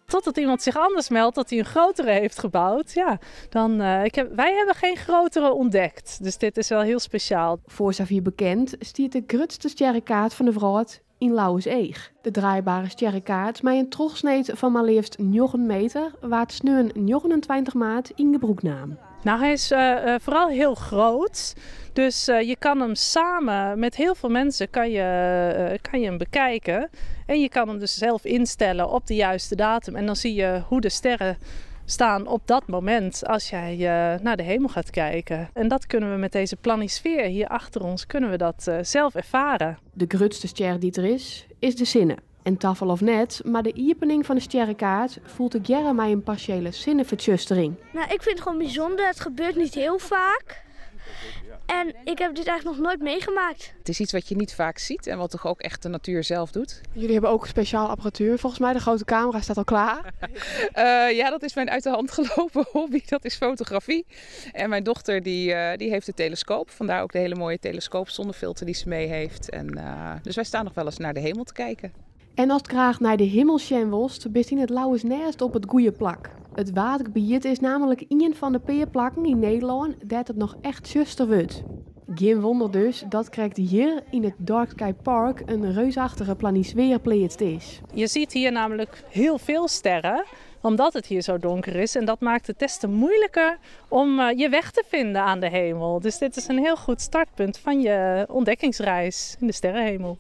Totdat iemand zich anders meldt dat hij een grotere heeft gebouwd. Ja, dan, wij hebben geen grotere ontdekt. Dus dit is wel heel speciaal. Foar safier bekend stiet de grutste stjerrekaart fan de wrâld yn Lauwerseach. De draaibare stjerrekaart mei in trochsneed fan mar leafst 9 meter waard sneon 29 maart yn gebrûk naam. Nou, hij is vooral heel groot. Dus je kan hem samen met heel veel mensen kan je hem bekijken. En je kan hem dus zelf instellen op de juiste datum. En dan zie je hoe de sterren staan op dat moment als jij naar de hemel gaat kijken. En dat kunnen we met deze planisfeer hier achter ons, kunnen we dat zelf ervaren. De grutste ster die er is, is de sinne. En tafel of net, mar de iepening fan de stjerrekaart foel tegearre mei in parsjele sinnefertsjustering. Nou, ik vind het gewoon bijzonder. Het gebeurt niet heel vaak. En ik heb dit eigenlijk nog nooit meegemaakt. Het is iets wat je niet vaak ziet en wat toch ook echt de natuur zelf doet. Jullie hebben ook speciaal apparatuur. Volgens mij de grote camera staat al klaar. Ja, dat is mijn uit de hand gelopen hobby. Dat is fotografie. En mijn dochter die heeft de telescoop. Vandaar ook de hele mooie telescoop zonder filter die ze mee heeft. En dus wij staan nog wel eens naar de hemel te kijken. En ast graach nei de himel sjen wolst, bist yn it Lauwersnêst op it goede plak. It Waadgebiet is namentlik ien fan de pear plakken yn Nederlân dêr't it noch echt tsjuster wurdt. Gjin wûnder dus dat krekt hjir yn it Dark Sky Park in reusachtige planisfear pleatst is. Je ziet hier namelijk heel veel sterren, omdat het hier zo donker is. En dat maakt het des te moeilijker om je weg te vinden aan de hemel. Dus dit is een heel goed startpunt van je ontdekkingsreis in de sterrenhemel.